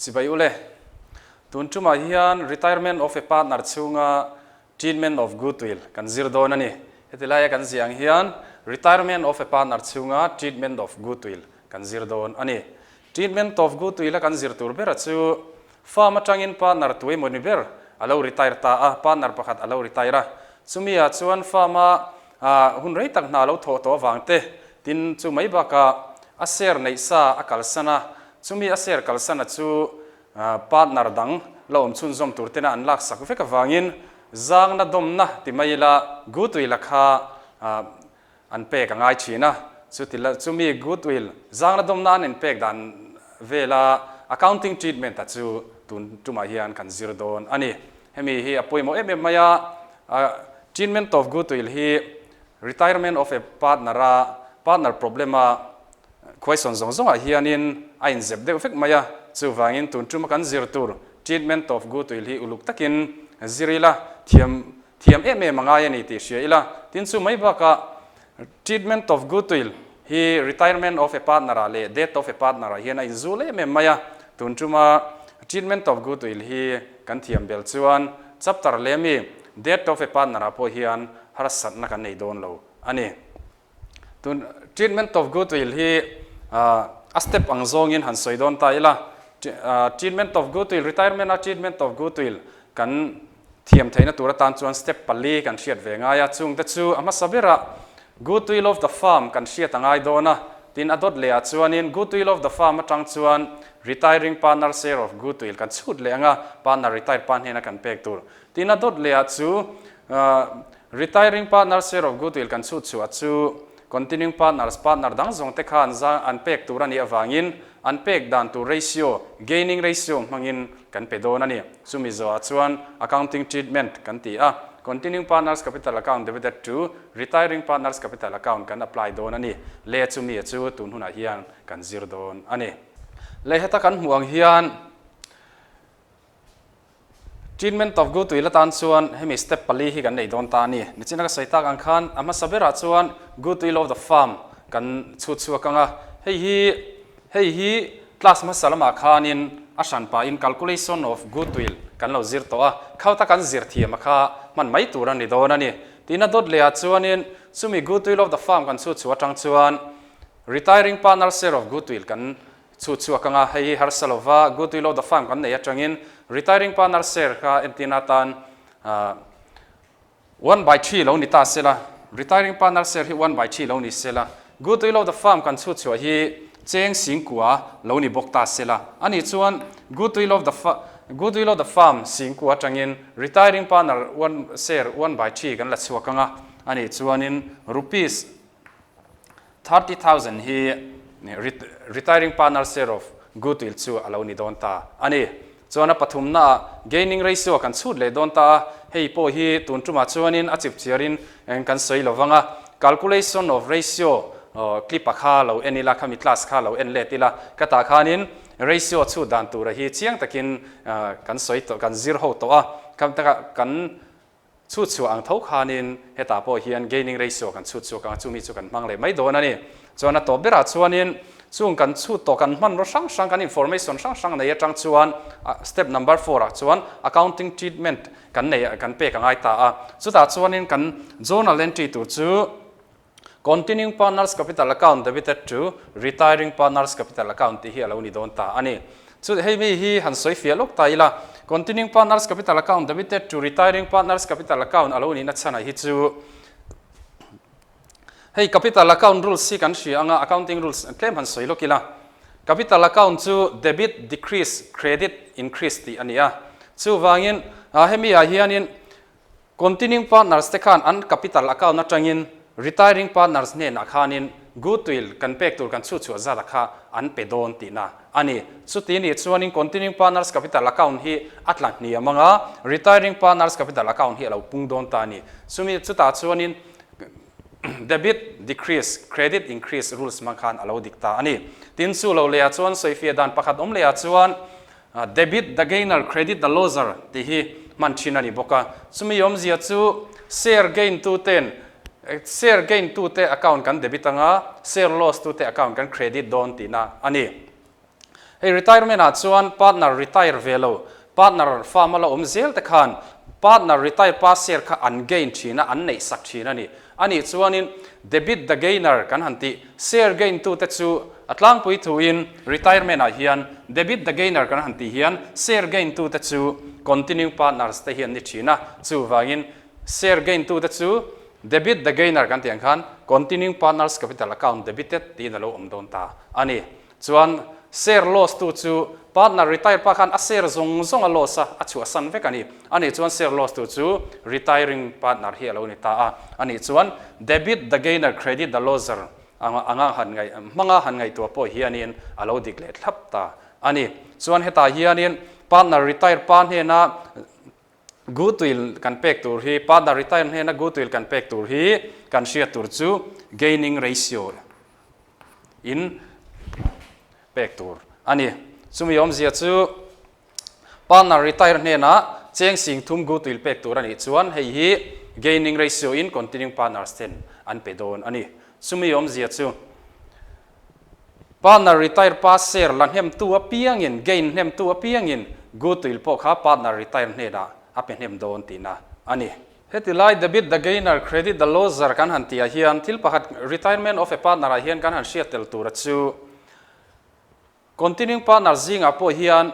Chibai ule, tun tumah hian Retirement of a Partner chhunga Treatment of Goodwill kan zir dawn a ni. Heti laia kan ziah ang hian Retirement of a Partner chhunga Treatment of Goodwill kan zir dawn a ni. Treatment of Goodwill a kan zir tur bera chu Firm atangin partner tuemaw ni ber a lo retire ta a, partner pakhat a lo retire a. Chumi ah chuan firm a hun rei tak hna lo thawh tawh avang te, tin chu mai bakah a share neih sa a kalsan a, chumi a share kalsana chu partner dang la awm chhunzawm tur tena an laksak vek avangin zangna dawmna ti mai ila goodwill a kha an pek a ngai thin a, chuti la chumi goodwill zangna dawmna an inpek dan vela accounting treatment a chu tun tumah hian kan zir dawn a ni. Hemi hi a pawimawh em em mai a, treatment of goodwill hi retirement of a partner a partner problem a question zawng zawngah hianin a inzep deuh vek mai a, chuvangin tun tuma kan zir tur treatment of goodwill hi uluk takin zir ila thiam Thiam em em a ngai a ni tih hria ila, tin chu mai bakah treatment of goodwill hi retirement of a partner ah leh death of a partner ah hian a inzul em em mai a, tun tuma treatment of goodwill hi kan thiam bel chuan chapter leh mi death of a partner ah pawh hian harsatna kan nei dawn lo a ni. Tun treatment of goodwill hi a step ang zawngin han sawi dawn ta ila, treatment of goodwill, retirement a treatment of goodwill kan thiam theihna tur atan chuan step pali kan hriat ve ngai a, chungte chu a hmasa berah goodwill of the firm kan hriat a ngai dawn a, tin a dawt leh ah chuanin goodwill of the firm atang chuan retiring partner share of goodwill kan chhut leh ang a, partner retired pa hnena kan pek tur. Tin a dawt leh ah chu Retiring partner share of goodwill kan chhut chhuah chu continuing partners partner dang zawng te khan zang an pek tur a nih avangin an pek dan tur ratio, gaining ratio, hmangin kan pe dawn a ni. Chumi zawhah chuan accounting treatment kan ti a, continuing partners capital account debited to retiring partners capital account kan apply dawn a ni. Le chumi chu tun hunah hian kan zir dawn a ni. Le heta kan hmuh ang hian Treatment of goodwill atan chuan hemi step pali hi kan nei dawn ta a ni. Nichina ka sawi tak ang khan a hmasa berah chuan goodwill of the farm kan chhut chhuak ang a, hei hi hei hi class hmasa lamah khanin a hran pahin calculation of goodwill kan lo zir tawh a, khauta kan zir thiam a kha hman mai tur a ni dawn a ni. Tina dawt lehah chuanin chumi goodwill of the farm kan chhut chhuah atang chuan retiring partner share of goodwill kan Chu chhuak anga hei hi harsa lova goodwill of the firm kan nei atangin retiring partner share kha entirna atan 1/3 lo ni ta sela, retiring partner share hi 1/3 lo ni sela, goodwill of the firm kan chhut chhuah hi cheng singkua lo ni bawk ta sela. Ani chuan goodwill of the goodwill of the firm singkua atangin retiring partner one share 1/3 kan la chhuak anga ani chuanin rupees 30,000 hi retiring partner share of goodwill chu a lo ni dawn ta a ni. Chuan a pathumnaah gaining ratio kan chhut leh dawn ta a, hei pawh hi tun tumah chuanin a chip chiarin kan sawi lo vang a, calculation of ratio clip a kha lo en ila, khami class kha lo en let ila, ka tah khanin ratio chhut dan tura hi chiang takin kan sawi tawh, kan zir ho tawh a, kan Chhut chhuah ang tho khanin hetah pawh hian gaining ratio kan chhut chhuak ang a, chumi chu kan hmang leh mai dawn a ni. Chuan a tawp berah chuanin chung kan chhut tawh kan hmanraw hrang hrang kan information hrang hrang nei atang chuan step number four ah chuan accounting treatment kan nei kan pek a ngai ta a. Chutah chuanin kan journal entry tur chu continuing partners capital account debited to retiring partners capital account tih hi a lo ni dawn ta a ni. Chu hei mi hi han sawi fiah lawk ta ila, continuing partners capital account debited to retiring partners capital account a lo nihna chhanah hi chu hei capital account rules hi kan hria anga accounting rules tlem han sawi lawk ila, capital account chu debit decrease credit increase tih a ni a, chuvangin hemi ah hianin Continuing partners te khan an capital account atangin retiring partners hnenah khanin goodwill kan pek tur kan chhut chhuah zat a kha an pe dawn tihna a ni. Chuti nih chuanin continuing partners capital account hi a tla hniam ang a, retiring partners capital account hi a lo pung dawn ta a ni. Chumi chutah chuanin debit decrease, credit increase rules hmang khan a lo dik ta a ni. Tin chu lo lehah chuan sawifiah dan pakhat awm lehah chuan Debit the gainer, credit the loser tih hi hman thin a ni bawk a. Chumi awmzia chu share gain tu ten share gain tu te account kan debit anga share loss tu te account kan credit dawn tihna a ni. Hei retirement ah chuan partner retire ve lo, partner firm a la awm zel te khan partner retire pa share kha an gain thin a, an neih sak thin a ni. A nih chuanin debit the gainer kan han tih, share gain tu te chu a tlangpui thuin retirement ah hian debit the gainer kan han tih hian share gain tu te chu continuing partners te hi an ni thin a, chuvangin share gain tu te chu debit the gainer kan tih ang khan continuing partners capital account debited tiin a lo awm dawn ta a ni. Chuan share loss tu chu partner retire pa khan a share zawng zawng a loss a, a chhuahsan vek a ni. A nih chuan share loss tu chu retiring partner hi a lo ni ta a. A nih chuan debit the gainer credit the loser anga han ngaih hmanga han ngaihtuah pawh hianin a lo dik leh thlap ta a ni. Chuan hetah hianin partner retire pa hnena Goodwill kan pek tur hi, partner retire hnena goodwill kan pek tur hi kan hriat tur chu gaining ratio in pek tur a ni. Chumi awmzia chu partner retire hnena cheng sing thum goodwill pek tur a nih chuan hei hi gaining ratio in continuing partners ten an pe dawn a ni. Chumi awmzia chu Partner retire pa share la hnemtu apiangin, gain hnemtu apiangin goodwill pawh kha partner retire hnenah a pe hnem dawn tihna a ni. Heti lai debit the gainer, credit the loser kan han tihah hian thil pakhat retirement of a partner ah hian kan han hriat tel tura chu Continuing partner zingah pawh hian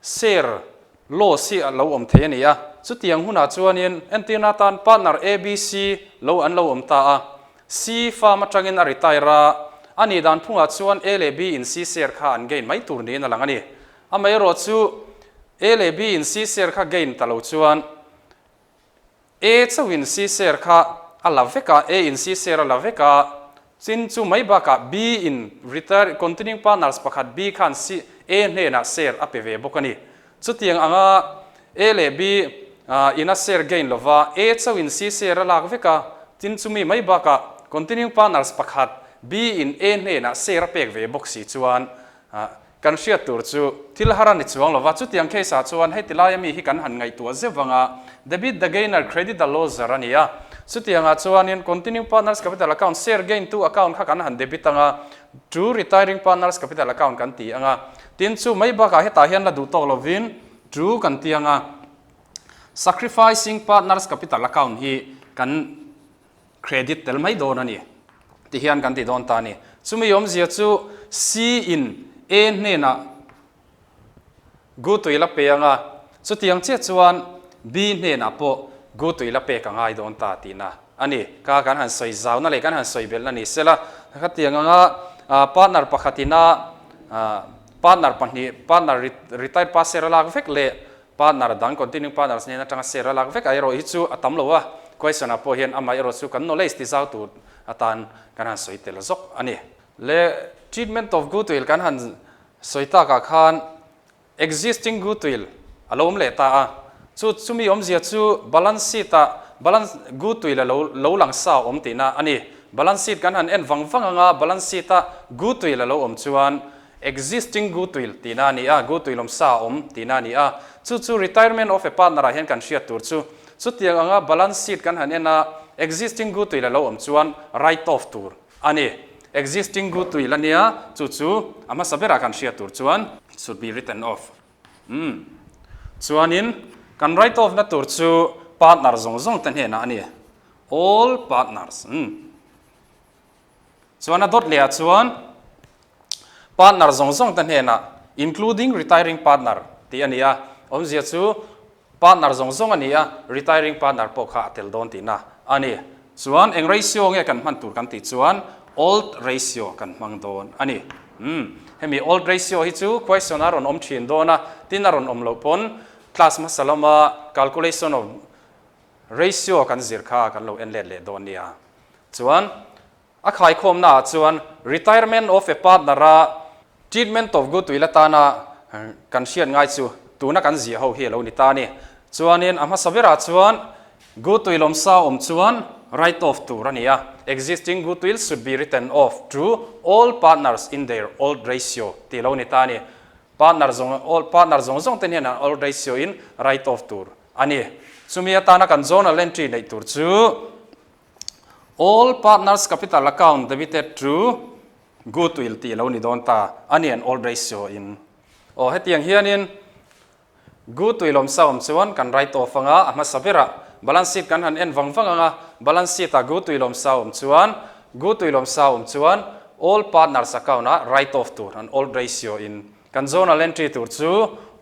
share loss hi a lo awm thei a ni a, chutiang hunah chuanin entirna atan partner ABC lo an lo awm ta a, C firm atangin a retire a, a nih dan phungah chuan A leh B in C share kha an gain mai tur niin a lang a ni. Amaherawhchu A leh B in C share kha gain ta lo chuan A chauhin C share kha a la vek a, A in C share a la vek a, chin chu mai bakah B in retire continuing partners pakhat B khan C A hnenah share a pe ve bawk a ni. Chutiang anga A leh B in a share gain lova A chauhin C share a lak vek a, tin chumi mai bakah continuing partners pakhat B in A hnenah share a pek ve bawk si chuan Kan hriat tur chu thil har a ni chuang lova, chutiang case ah chuan hei tilaia mi hi kan han ngaihtuah zeuh vang a, debit the gainer, credit the loser a ni a. Chutiang ah chuanin continuing partners capital account share gain tu account kha kan han debit ang a, to retiring partners capital account kan ti ang a. Tin, chu mai bakah hetah hian la duh tawk lovin to kan ti ang a, sacrificing partners capital account hi kan Credit tel mai dawn a ni ti hian kan ti dawn ta a ni. Chumi awmzia chu C in A hnenah Gu tui la pe anga, chutiang chiah chuan B hnenah pawh Gu tui la pek a ngai dawn ta tihna a ni. Ka kan han sawi zauna leh kan han sawi belhna ni sela, khatiang anga partner pakhatina partner pahnih, partner retired passer a lak vek leh Partner dang continuing partners nen atanga share a lak vek a erawh hi chu a tam lo a, question ah pawh hian amah erawh chu kan knowledge ti zau tur atan kan han sawi tel zawk a ni. Leh treatment of goodwill kan han sawi takah khan existing goodwill a lo awm leh ta a, chu chumi awmzia chu balance sheet ah balance goodwill a lo lo lang sa awm tihna a ni. Balance sheet kan han en vang vang anga balance sheet a goodwill a lo awm chuan Existing goodwill tihna a ni a, goodwill awm sa a awm tihna a ni a. Chu chu retirement of a partner ah hian kan hriat tur chu. Chutiang anga balance sheet kan han en a, existing goodwill a lo awm chuan write off tur a ni. Existing goodwill a nia, chu chu a hmasa berah kan hriat tur chuan should be written off. Umm. Chuanin kan write off na tur chu partner zawng zawng te hnenah a ni. All partners. Umm. Chuan a dawt lehah chuan partner zawng zawng te hnenah including retiring partner tih a ni a, awmzia chu partner zawng zawng a ni a, retiring partner pawh kha a tel dawn tihna a ni. Chuan eng ratio nge kan hman tur kan tih chuan old ratio kan hmang dawn a ni. Umm, hemi old ratio hi chu question a rawn awm thin dawn a, tin a rawn awm loh pawn class hmasa lama calculation of Ratio kan zir kha kan lo en let leh dawn nia. Chuan a khaikhawmna ah chuan retirement of a partner a treatment of goodwill atana kan hriat ngai chu tuna kan ziah ho hi a lo ni ta a ni. Chuanin a hmasa berah chuan goodwill awmsa awm chuan write off tur a ni a, existing goodwill should be written off to all partners in their old ratio tih a lo ni ta a ni. Partner zawng all partner zawng zawng te hian an old ratio in write off tur a ni. Chumi atana kan journal entry neih tur chu All partners capital account debited to goodwill tih a lo ni dawn ta a ni an old ratio in. Aw hetiang hianin Goodwill awm sa awm chuan kan write off anga a hmasa berah balance sheet kan han en vang vang anga balance sheet ah Goodwill awm sa awm chuan Goodwill awm sa awm chuan all partners account ah write off tur an old ratio in kan journal entry tur chu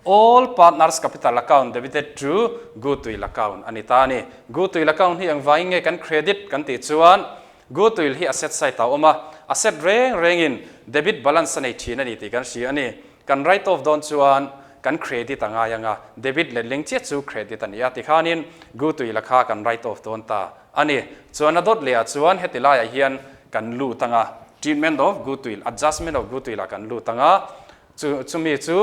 all partners capital account debited to Goodwill account a ni ta a ni. Goodwill account hi engvangin nge kan credit kan tih chuan Goodwill hi asset side ah a awm a, asset reng rengin debit balance a nei thin a ni tih kan hria a ni. Kan write off dawn chuan kan credit a ngai ang a, debit letling chiah chu credit a ni a, tikhanin Goodwill a kha kan write off dawn ta a ni. Chuan a dawt lehah chuan heti laiah hian kan lut ang a, treatment of Goodwill, adjustment of Goodwill ah kan lut ang a, chu chumi chu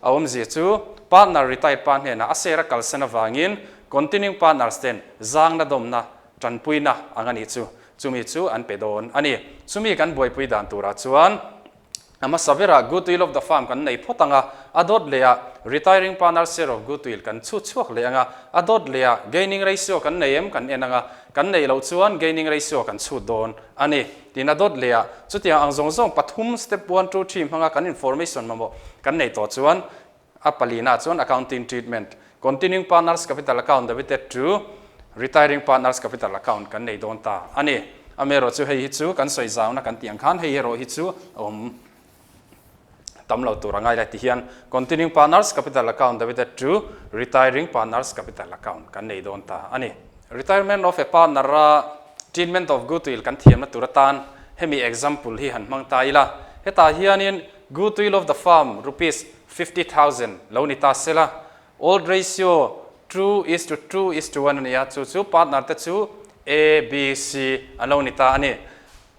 a awmzia chu partner retired pa hnenah a share a kalsan avangin continuing partners ten zangna dawmna tanpuina ang a nih chu, chumi chu an pe dawn a ni. Chumi kan buaipui dan turah chuan a hmasa berah Goodwill of the Firm kan nei phawt ang a, a dawt lehah Retiring Partner Share of Goodwill kan chhut chhuak leh ang a, a dawt lehah Gaining Ratio kan nei em kan en ang a, kan neih loh chuan Gaining Ratio kan chhut dawn a ni. Tin a dawt lehah chutiang ang zawng zawng pathum step one, two, three hmanga kan information mamawh kan nei tawh chuan A palina chuan accounting treatment, continuing partners capital account debited to retiring partners capital account kan nei dawn ta a ni. Amaherawh chu hei hi chu kan sawi zauna kan tih ang khan hei erawh hi chu a awm tam lo tur a ngai lai ti hian continuing partners capital account debited to retiring partners capital account kan nei dawn ta a ni. Retirement of a partner a treatment of goodwill kan thiamna tur atan hemi example hi han hmang ta ila. Hetah hianin Goodwill of the firm rupees 50,000 lo ni ta sela, old ratio 2 is to 2 is to 1 a ni a, chu chu partner te chu A, B, C an lo ni ta a ni.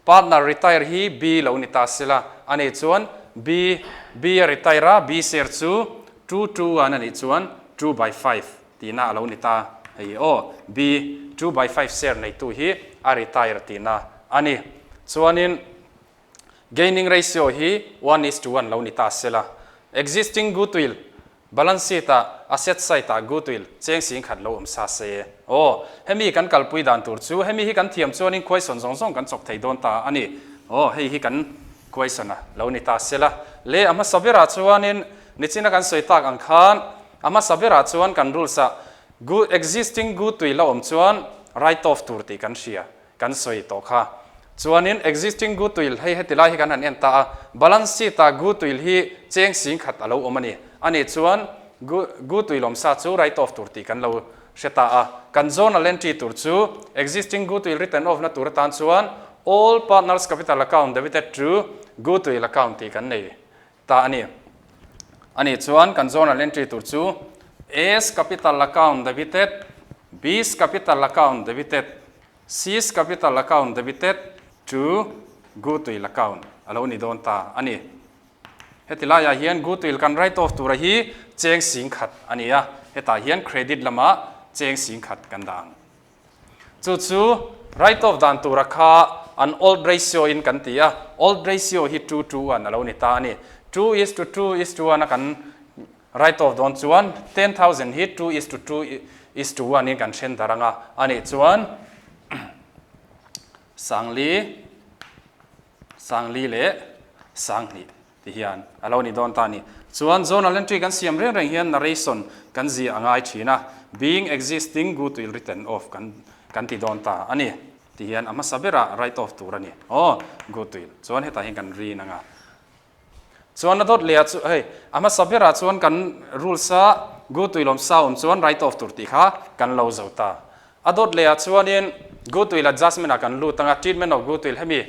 Partner retire hi B lo ni ta sela, a nih chuan B, B a retire a, B share chu 2 2 1 a nih chuan 2 by 5 tihna a lo ni ta. Hei aw, B 2 by 5 share neitu hi a retire tihna a ni. Chuanin Gaining ratio hi 1 is to 1 lo ni ta sela. Existing goodwill balance sheet ah asset side ah goodwill cheng sing khat lo awm sa se. Aw, hemi kan kalpui dan tur chu hemi hi kan thiam chuanin question zawng zawng kan chawk thei dawn ta a ni. Aw, hei hi kan question a lo ni ta sela. Le a hmasa berah chuanin nichina kan sawi tak ang khan a hmasa berah chuan kan rules ah existing goodwill a awm chuan write off tur tih kan hria. Kan sawi tawh kha. Chuanin existing goodwill hei heti lai hi kan han en ta a, balance sheet ah goodwill hi cheng sing khat a lo awm a ni. A nih chuan goodwill awm sa chu write off tur tih kan lo hre ta a. Kan journal entry tur chu existing goodwill written off na tur atan chuan all partners capital account debited to goodwill account tih kan nei ta a ni. A nih chuan kan journal entry tur chu A's capital account debited, B's capital account debited, C's capital account debited to goodwill account a lo ni dawn ta a ni. Heti laiah hian goodwill kan write off tura hi cheng sing khat a ni a, hetah hian credit lamah cheng sing khat kan dah ang. Chu chu write off dan tura kha an old ratio in kan ti a, old ratio hi 2 to 1 a lo ni ta a ni. 2 is to 2 is to 1 a kan write off dawn chuan 10,000 hi 2 is to 2 is to 1 in kan then dar anga a nih chuan sangli sangli leh sanghnih ti hian a lo ni dawn ta a ni. Chuan journal entry kan siam reng reng hian narration kan zia a ngai thin a, being existing goodwill written off kan kan ti dawn ta a ni. Ti hian a hmasa berah write off tur a ni. Aw, goodwill. Chuan hetah hian kan rin anga. Chuan a dawt lehah chu hei a hmasa berah chuan kan rules a goodwill awm sa awm chuan write off tur tih kha kan lo zo ta. A dawt lehah chuanin goodwill adjustment ah kan lut anga treatment of goodwill hemi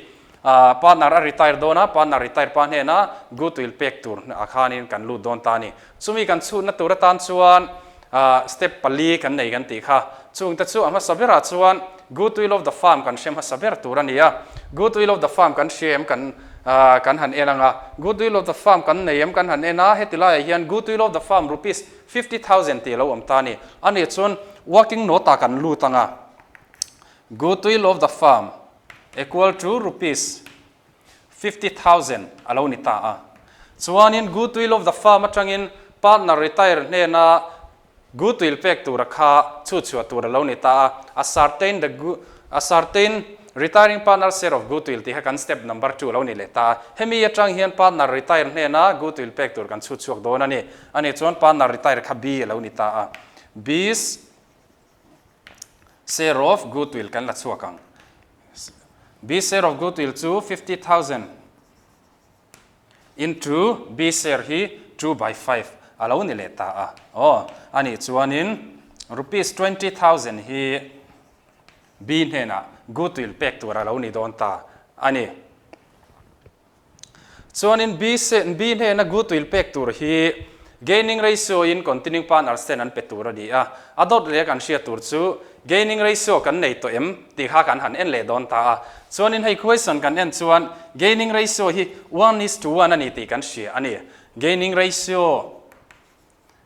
partner a retire dawn a, partner retire pa hnena goodwill pek tur ah khanin kan lut dawn ta a ni. Chumi kan chhutna tur atan chuan step pali kan nei kan tih kha. Chungte chu a hmasa berah chuan goodwill of the firm kan hre hmasa ber tur a ni a. Goodwill of the firm kan hria em kan kan han en anga. Goodwill of the firm kan nei em kan han en a, heti laiah hian goodwill of the firm rupees 50,000 tih a lo awm ta a ni. A nih chuan working note ah kan lut anga. Goodwill of the firm equal to rupees 50,000 a lo ni ta a. Chuanin goodwill of the firm atangin partner retire hnena goodwill pek tura kha chu chhuah tur a lo ni ta a. Ascertain the ascertain Retiring partner share of goodwill tih kha kan step number two lo ni leh ta a. Hemi atang hian partner retire hnena goodwill pek tur kan chhut chhuak dawn a ni. Ani chuan partner retire kha B a lo ni ta a. B's share of goodwill kan la chhuak ang. B's share of goodwill chu 50,000 into B share hi 2/5 a lo ni leh ta a. Aw, anih chuanin rupees 20,000 hi B hnenah goodwill pek tur a lo ni dawn ta a ni. Chuanin B B hnena goodwill pek tur hi gaining ratio in continuing partners ten an pe tur a ni a. A dawt leh kan hriat tur chu gaining ratio kan nei tawh em tih kha kan han en leh dawn ta a. Chuanin hei question kan en chuan gaining ratio hi one is to one a ni tih kan hria a ni. Gaining ratio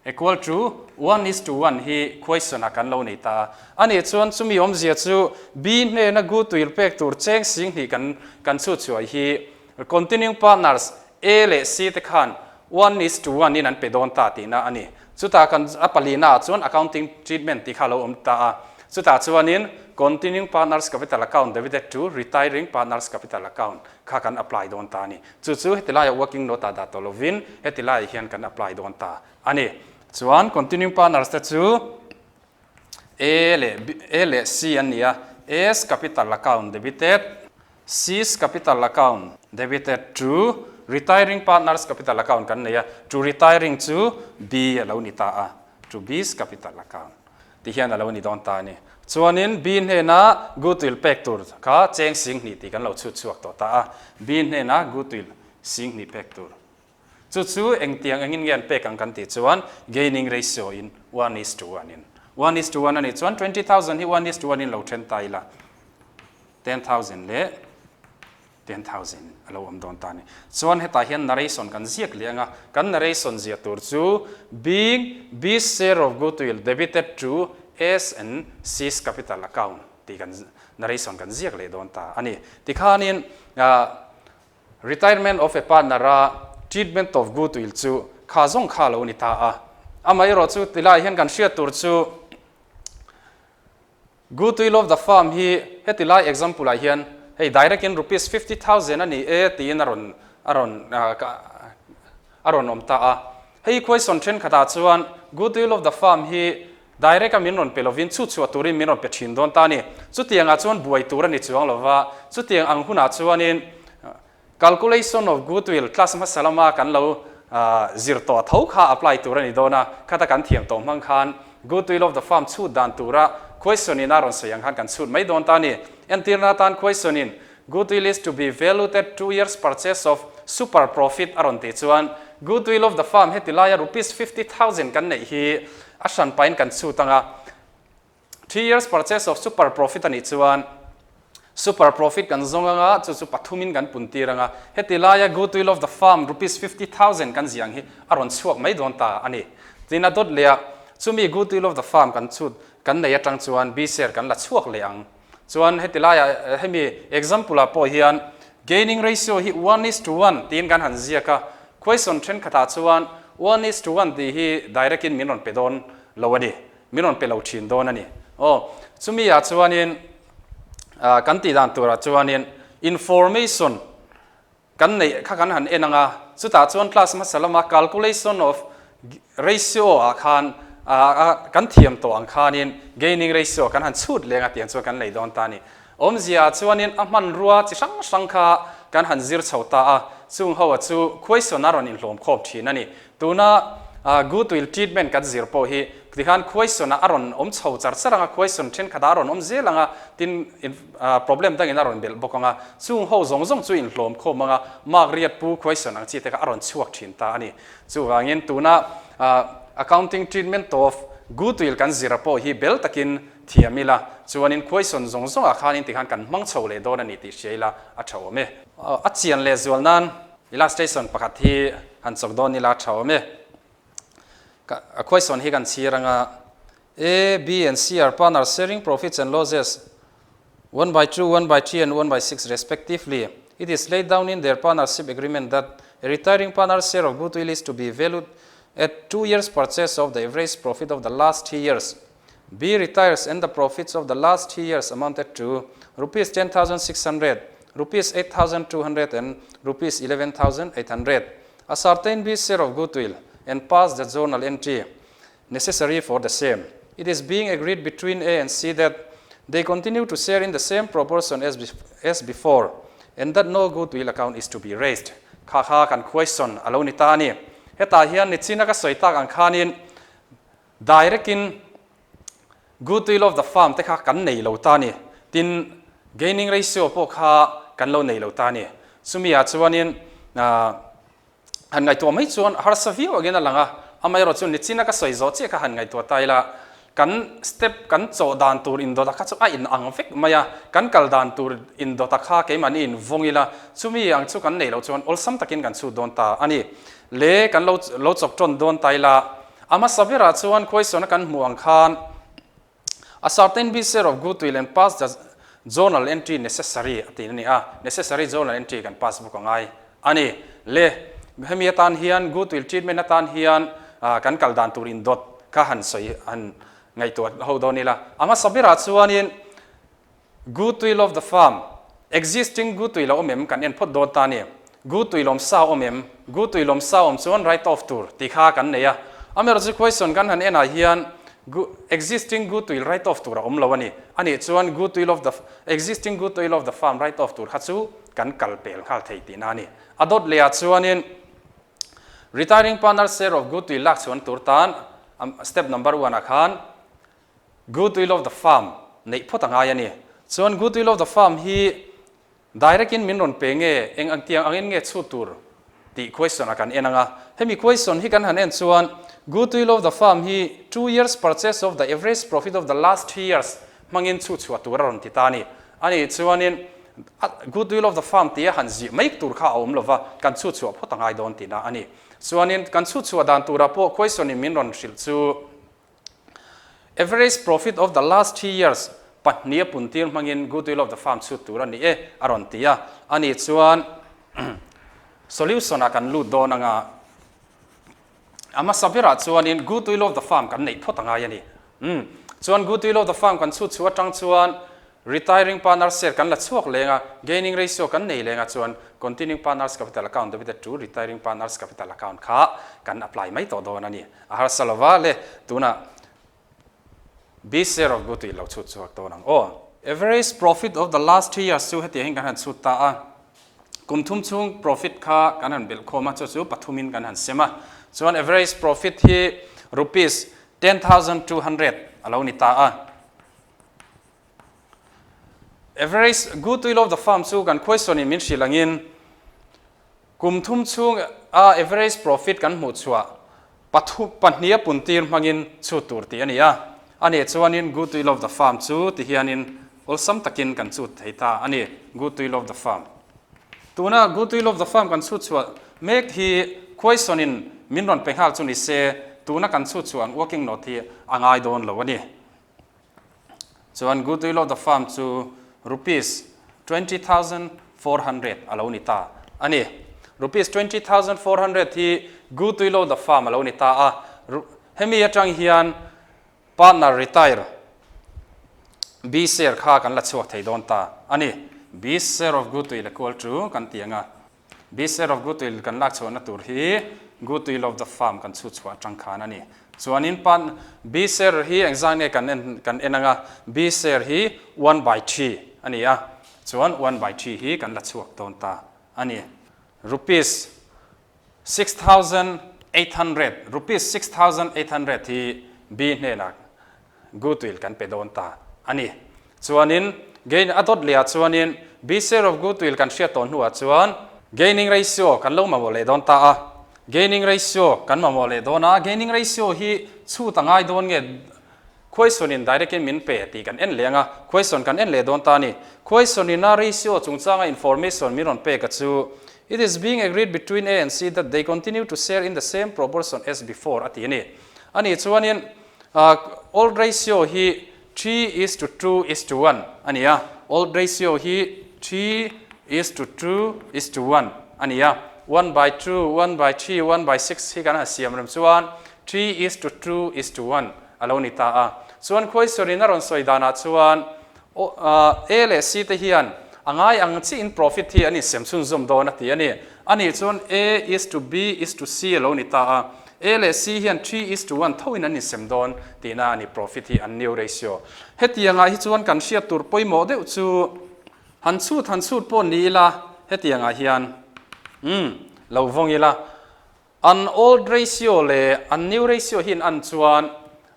Equal to one is to one hi question ah kan lo nei ta a. Anih chuan chumi awmzia chu B hnena gu tuil pek tur cheng sing hnih kan kan chhut chhuah hi continuing partners A leh C te khan one is to one in an pe dawn ta tihna a ni. Chutah kan a palihna ah chuan accounting treatment tih kha a lo awm ta a. Chutah chuanin continuing partners capital account debited to retiring partners capital account kha kan apply dawn ta a ni. Chu chu heti laiah working note ah dah tawh lovin heti laiah hian kan apply dawn ta a ni. Chuan continuing partners te chu A leh A leh C an ni a, A's capital account debited, C's capital account debited to retiring partners capital account kan nei a, to retiring chu B a lo ni ta a, to B's capital account. Ti hian a lo ni dawn ta a ni. Chuanin B hnena goodwill pek tur kha cheng sing hnih tih kan lo chhut chhuak tawh ta a. B hnena goodwill sing hnih pek tur. Chu chu engtiang engin nge an pek ang kan tih chuan gaining ratio in one is to one in. One is to one a nih chuan 20,000 hi one is to one in lo then ta ila 10,000 leh 10,000 a lo awm dawn ta a ni. Chuan hetah hian narration kan ziak leh ang a, kan narration ziah tur chu being B's share of goodwill debited to A's and C's capital account tih kan narration kan ziak leh dawn ta a ni. Tikhanin retirement of a partner a treatment of goodwill chu kha zawng kha a lo ni ta a. Amaherawh chu tilaiah hian kan hriat tur chu Goodwill of the firm hi heti lai example ah hian hei direct in rupees 50,000 a ni e tiin a rawn a rawn a rawn awm ta a. Hei question thenkhat ah chuan goodwill of the firm hi direct a min rawn pe lovin chhutchhuah turin min rawn pe thin dawn ta a ni. Chutiang ah chuan buai tur a ni chuang lova, chutiang ang hunah chuanin Calculation of goodwill class hmasa lama kan lo zir tawh tho kha apply tur a ni dawn a, khata kan thiam tawh hmang khan goodwill of the firm chhut dan tura question in a rawn sawi ang khan kan chhut mai dawn ta a ni. Entirna atan question in goodwill is to be valued at 2 years purchase of super profit a rawn tih chuan goodwill of the firm heti laia rupees 50,000 kan neih hi a hranpain kan chhut ang a, 3 years purchase of super profit a nih chuan super profit kan zawng anga chu chu pathumin kan pun tir anga heti laia goodwill of the firm rupees 50,000 kan ziang hi a rawn chhuak mai dawn ta a ni. Tin a dawt leh a, chumi goodwill of the firm kan chhut kan nei atang chuan B share kan la chhuak leh ang. Chuan heti laiah hemi example ah pawh hian gaining ratio hi one is to one tiin kan han ziak a, question thenkhatah chuan one is to one tih hi direct in min rawn pe dawn lo a ni. Min rawn pe lo thin dawn a ni. Aw, chumi ah chuanin kan tih dan turah chuanin information kan neih kha kan han en ang a, chutah chuan class hmasa lama calculation of ratio ah khan kan thiam tawh ang khanin gaining ratio kan han chhut leng a tiang chuan kan lei dawn ta a ni. Awmzia ah chuanin a hmanrua chi hrang hrang kha kan han zir chho ta a, chung ho ah chu question a rawn inhlawm khawm thin a ni. Tuna goodwill treatment kan zir pawh hi tikhan question ah a rawn awm chho char char ang a, question thenkhat ah a rawn awm zel ang a, tin problem dangin a rawn belh bawk ang a, chung ho zawng zawng chu inhlawm khawm ang a, mark riat pu question ang chi te kha a rawn chhuak thin ta a ni. Chuvangin tuna accounting treatment of goodwill kan zir a pawh hi bel takin thiam ila, chuanin question zawng zawng ah khanin tikhan kan hmang chho leh dawn a ni tih hria ila a tha awm e. A chian leh zual nan illustration pakhat hi han chawk dawn ila a tha awm e. A question hi kan chhir anga A, B and C are partners sharing profits and losses 1/2, 1/3 and 1/6 respectively. It is laid down in their partnership agreement that a retiring partner's share of goodwill is to be valued at 2 years purchase of the average profit of the last 3 years. B retires and the profits of the last three years amounted to rupees 10,600, rupees 8,200 and rupees 11,800. Ascertain B's share of goodwill and pass the journal entry necessary for the same. It is being agreed between A and C that they continue to share in the same proportion as, as before and that no goodwill account is to be raised. Kha kha kan question alo ni ta ni. Hetah hian nichina ka sawi tak ang khanin direct in goodwill of the firm te kha kan nei lo ta ni. Tin gaining ratio pawh kha kan lo nei lo ta ni. Chumi ah chuanin han ngaihtuah mai chuan harsa viau angin a lang a, amaherawh chu nichina ka sawi zawh chiah kha han ngaihtuah ta ila, kan step kan chawh dan tur indawta kha chu a in ang vek mai a, kan kal dan tur indawta kha keimahni in vawng ila, chumi ang chu kan neih loh chuan awlsam takin kan chhut dawn ta a ni. Le kan lo lo chawk tawn dawn ta ila, a hmasa berah chuan khuaisawna kan hmuh ang khan, Ascertain B's share of goodwill and pass the journal entry necessary a tih a ni a, necessary journal entry kan pass bawk a ngai a ni. Le, hemi atan hian goodwill treatment atan hian kan kal dan tur indawt kha han sawi han ngaihtuah ho dawn ila. A hmasa berah chuanin Goodwill of the firm, existing goodwill a awm em kan en phawt dawn ta a ni. Goodwill awm sa awm em? Goodwill awm sa awm chuan write off tur tih kha kan nei a. Amaherawhchu question kan han enah hian existing goodwill write off tur a awm lo a ni. A nih chuan goodwill of the existing goodwill of the firm write off tur kha chu kan kal pel nghal thei tihna a ni. A dawt lehah chuanin retiring partner share of goodwill lak chhuan tur tan step number one ah khan Goodwill of the firm neih phawt a ngai a ni. Chuan goodwill of the firm hi direct in min rawn pe nge, eng ang tiang angin nge chhut tur tih question a kan en ang a. Hemi question hi kan han en chuan goodwill of the firm hi 2 years purchase of the average profit of the last 3 years hmangin chhut chhuah tur a rawn ti ta a ni. A nih chuanin goodwill of the firm tia han zih mai tur kha a awm lova, kan chhut chhuah phawt a ngai dawn tihna a ni. Chuanin kan chhut chhuah dan turah pawh question in min rawn hrilh chu Average profit of the last 3 years pahnih a puntir hmangin goodwill of the firm chhut tur a ni e a rawn ti a. A nih chuan solution ah kan lut dawn anga a hmasa berah chuanin goodwill of the firm kan neih phawt a ngai a ni. Umm chuan goodwill of the firm kan chhut chhuah atang chuan retiring partner share kan la chhuak leng a, gaining ratio kan nei leng a chuan continuing partners capital account debited to retiring partners capital account kha kan apply mai tawh dawn a ni. A harsa lova le tunah B share of goodwill lo chhut chhuak dawn ang aw. Average profit of the last 3 years chu hetiang hian kan han chhut ta a, kum thum chhung profit kha kan han belh khawm a, chu chu pathumin kan han sem a. Chuan average profit hi rupees 10,200 a lo ni ta a. Average goodwill of the firm chu kan question in min hrilh angin kum thum chhung a average profit kan hmuh chhuah pathu pahnih a puntir hmangin chhut tur tih a ni a. A nih chuanin goodwill of the firm chu ti hianin awlsam takin kan chhut thei ta a ni, goodwill of the firm. Tuna goodwill of the firm kan chhut chhuah mek hi question in min rawn pe nghal chu ni se, tuna kan chhut chhuah ang working note hi a ngai dawn lo a ni. Chuan goodwill of the firm chu rupees 20,400 a lo ni ta a ni. Rupees 20,400 hi goodwill of the firm a lo ni ta a. Hemi atang hian partner retire B share kha kan la chhuak thei dawn ta a ni. B share of goodwill equal to kan ti anga. B share of goodwill kan lak chhuahna tur hi goodwill of the firm kan chhut chhuah atang khan a ni. Chuanin pan B share hi engzah nge kan en kan en anga B share hi 1 by 3 a ni a. Chuan 1 by 3 hi kan la chhuak dawn ta a ni. Rupees 6,800, rupees 6,800 hi B hnenah goodwill kan pe dawn ta a ni. Chuanin gain a dawt lehah chuanin B share of goodwill kan hriat tawh hnuah chuan gaining ratio kan lo mamawh leh dawn ta a. Gaining ratio kan mamawh leh dawn a, gaining ratio hi chhut a ngai dawn nge question in direct in min pe tih kan en leh anga, question kan en leh dawn ta a ni. Question in a ratio chungchanga information min rawn pek a chu it is being agreed between A and C that they continue to share in the same proportion as before a ti a ni. A nih chuanin old ratio hi 3 is to 2 is to 1 a ni a. Old ratio hi 3 is to 2 is to 1 a ni a. 1 by 2, 1 by 3, 1 by 6 hi kan han siam rem chuan 3 is to 2 is to 1. a lo ni ta a. Chuan Khuaisawrin a rawn sawi danah chuan A leh C te hian a ngai ang chiin profit hi an insem chhunzawm dawn a ti a ni. A nih chuan A is to B is to C a lo ni ta a, A leh C hian 3 is to 1 thoin an insem dawn tihna a ni profit hi an new ratio. Hetiangah hi chuan kan hriat tur pawimawh deuh chu han chhut han chhut pawh ni ila hetiangah hian umm lo vawng ila. An old ratio leh an new ratio hi in an chuan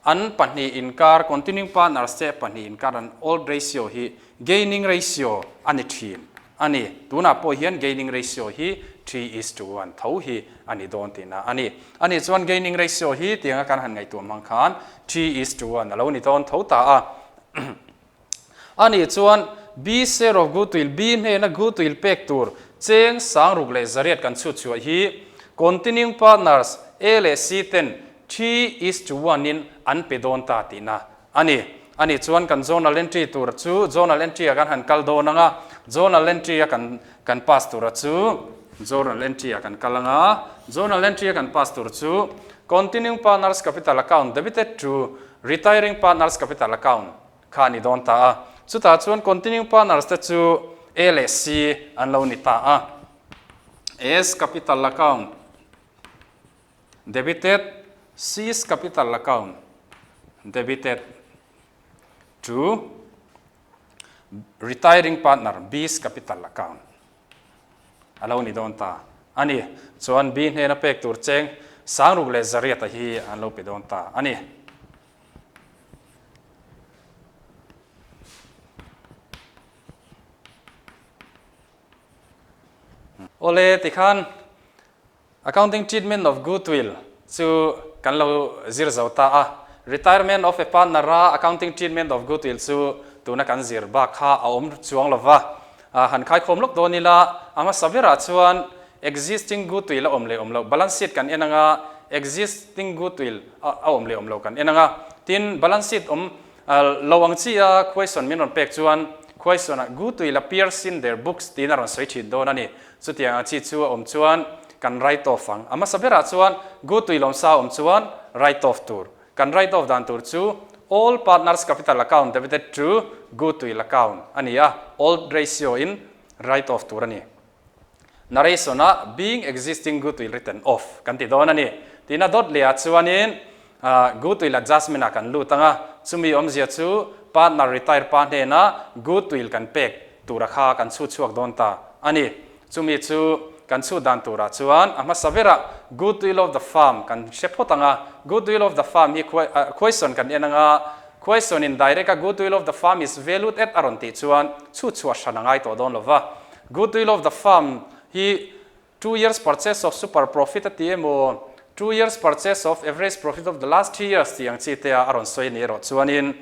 an pahnih inkar, continuing partners te pahnih inkar an old ratio hi gaining ratio a ni thin a ni. Tunah pawh hian gaining ratio hi 3:1 tho hi a ni dawn tihna a ni. A nih chuan gaining ratio hi tianga kan han ngaihtuah hmang khan 3:1 a lo ni dawn tho ta a. A nih chuan B share of goodwill, B hnena goodwill pek tur cheng sangruk leh zariat kan chhut chhuah hi continuing partners A leh C ten 3:1 in an pe dawn ta tihna a ni. A nih chuan kan journal entry tur chu journal entry ah kan han kal dawn ang a, journal entry a kan kan pass tura chu journal entry ah kan kal ang a, journal entry a kan pass tur chu continuing partners capital account debited to retiring partners capital account kha a ni dawn ta a. Chutah chuan continuing partners te chu A leh C an lo ni ta a. A's capital account debited, C's capital account debited to retiring partner B's capital account a lo ni dawn ta a ni. Chuan B hnena pek tur cheng sangruk leh zariata hi an lo pe dawn ta a ni. Awle tikhan Accounting Treatment of Goodwill chu kan lo zir zo ta a. Retirement of a Partner a Accounting Treatment of Goodwill chu tuna kan zir bak kha a awm chuang lo va. Han khaikhawm lawk dawn ila, a hmasa berah chuan Existing Goodwill a awm leh awm loh Balance Sheet kan en anga, Existing Goodwill a awm leh awm loh kan en anga. Tin, Balance Sheet awm lo ang chi a question min rawn pek chuan question ah Goodwill appears in their books tiin a rawn sawi thin dawn a ni. Chutiang ang chi chu a awm chuan kan write off ang. A hmasa berah chuan Goodwill awm sa awm chuan write off tur. Kan write off dan tur chu all partners capital account debited to Goodwill account a ni a, old ratio in write off tur a ni. Narration ah being existing goodwill written off kan ti dawn a ni. Tina dawt leh ah chuanin goodwill adjustment ah kan lut ang a, chumi awmzia chu partner retire pa hnena goodwill kan pek tura kha kan chhut chhuak dawn ta a ni. Chumi chu kan chhut dan turah chuan a hmasa berah goodwill of the firm kan hre phawt ang a, goodwill of the firm hi question kan en ang a, question in direct a goodwill of the firm is valued at a rawn tih chuan chhut chhuah hran a ngai tawh dawn lo va. Goodwill of the firm hi 2 years purchase of super profit a ti emaw, 2 years purchase of average profit of the last 3 years tih ang chi te a rawn sawi a ni erawh chuanin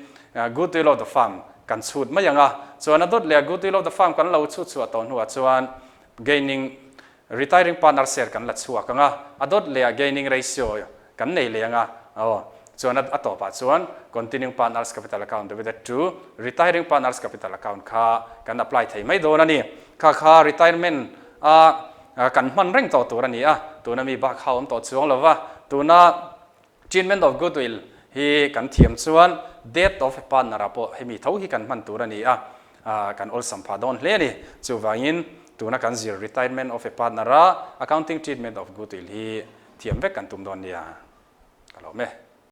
goodwill of the firm kan chhut mai ang a. Chuan a dawt leh a goodwill of the firm kan lo chhut chhuah tawh hnuah chuan gaining retiring partner share kan la chhuak ang a, a dawt leh a gaining ratio kan nei leh ang a, aw chuan a tawpah chuan continuing partners capital account debited to retiring partners capital account kha kan apply thei mai dawn a ni. Kha kha retirement a kan hman reng tawh tur a ni a, tuna mi bak kha awm tawh chuang lo va, tuna treatment of goodwill hi kan thiam chuan death of a partner ah pawh hemi tho hi kan hman tur a ni a, kan awlsam phah dawn hle a ni. Chuvangin tuna kan zir retirement of a partner a accounting treatment of goodwill hi thiam vek kan tum dawn nia. Ka lawm e.